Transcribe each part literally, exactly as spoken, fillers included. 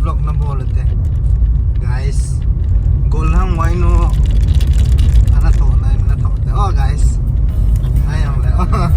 Vlog na bol te. Guys. Golhang wai no. Ana to na, ana to te. Oh, guys. Ai ang le. Oh.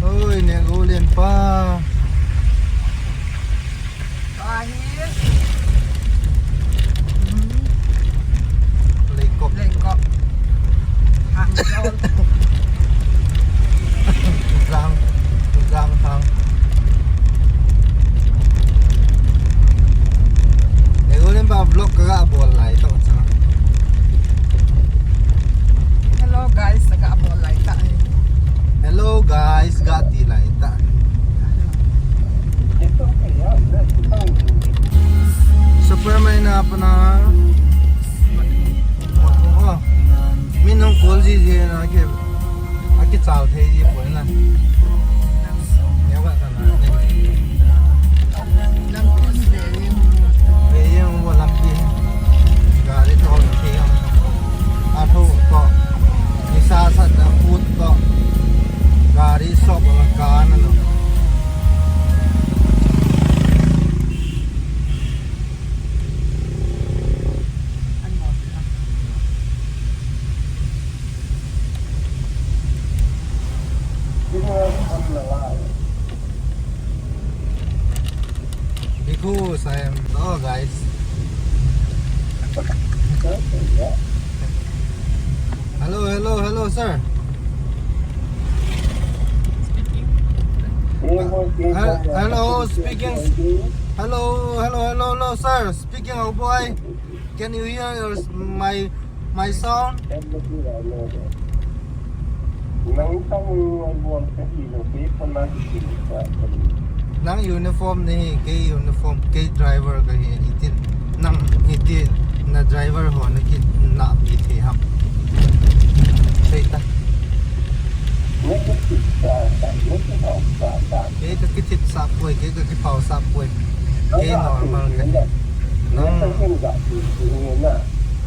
Oi, Negu Lenpa. Ahi. Hmm. Leikop. Leikop. Hangsan. Jang, jang hang. Negu Lenpa vlog ka ga bol lai tah cha. Hello guys, ka ga bol lai tah. Hello guys, ga ti lai tah. Superman na apna. Oh, min hung kol ji ji na ke, akichal thei ji poi na. Neo ka na. Ve jeng uvo lampi. Gari tol thei jeng. Athu to. Nisa sat na ut to. Gari sop la ka na lo. Because I am, oh, guys. Hello, hello, hello, sir. Hel-, hello, speaking. Hello, hello, hello, hello, sir. Speaking, oh boy. Can you hear your, my, my sound? Nang uniform nahi, kei uniform, kei driver kahi, itin. Nang iti na driver ho na kinahpi thei ham. Sei ta. Kei ka kithipsah poi, kei ka kipaosah poi. Kei normal kahi. Nang.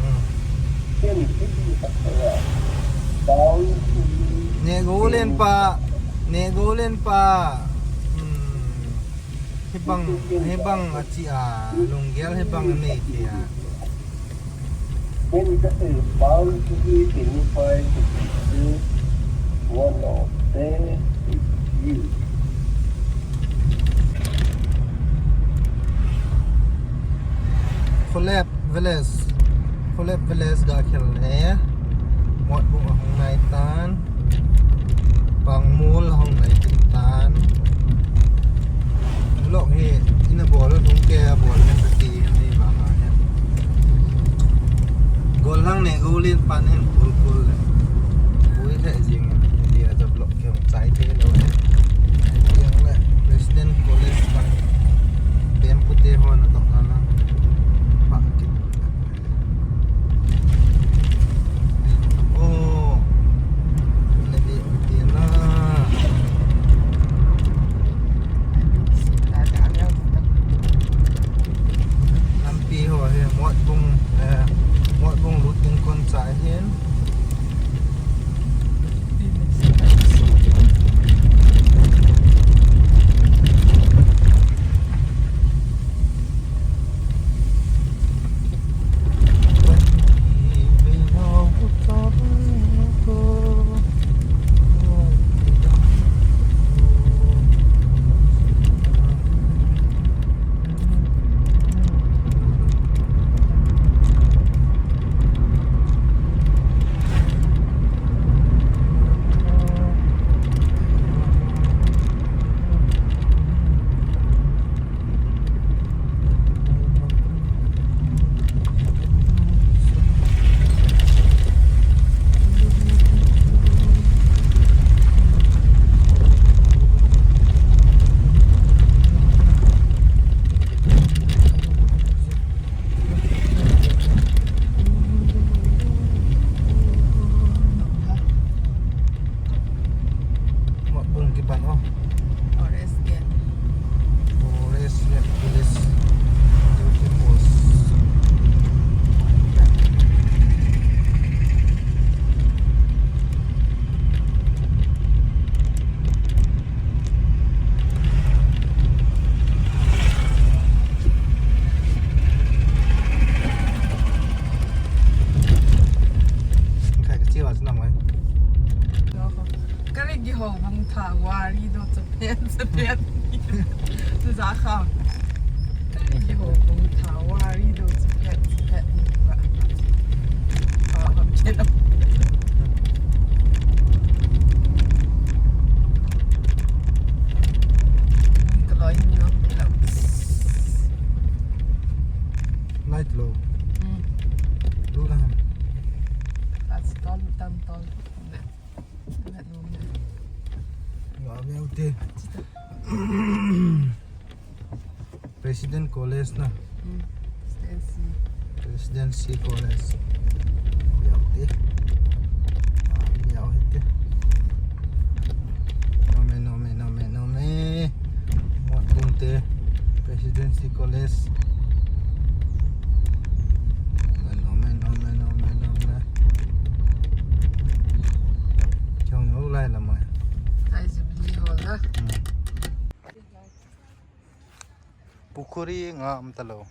Hmm. Negu Lenpa, Negu Lenpa. Hmm. Hibang, hibang achi a, lunggel hibang anei thei a. Then that is bound to be dignified to be one of them is you. Kholep Village, Kholep Village ga khel ne. Mot bu ahung nai tan. Pangmul ahung nai tan. Lok hi, ina bol a thung ke a bol ne ka ti hi ba ma he. Golhang Negu Lenpa hin kul kul le. Pui the jing, dia ja vlog ke hung chai the lo he. Forest Gate. Forest Gate Police Duty Post. Khai ka chiu a chu nang mai. Kari ki ho bung tha wari do cha pet cha pet. Chu za kha. Kari ki ho bung tha wari do cha pet cha pet ni ba. Ka kam che lo. Ka loi ni lo. Light low. Hmm. Lu ka ham. That's tall, tam tall. President College na. Hmm. Presidency. Presidency College. Miao te. Miao te. Nome, nome, nome, nome. Mot bung te. Presidency College. Nome, nome, nome, nome, nome. Chong u lai la mai. Lai Jubilee Hall na. Hmm. Pukhuri nga um ta lo.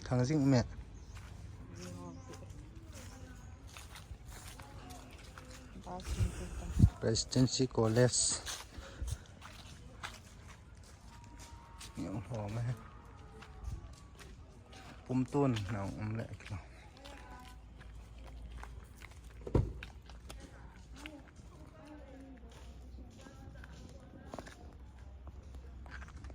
Thangjing me. Presidency College. Yung home. Pumtun na um le kilo.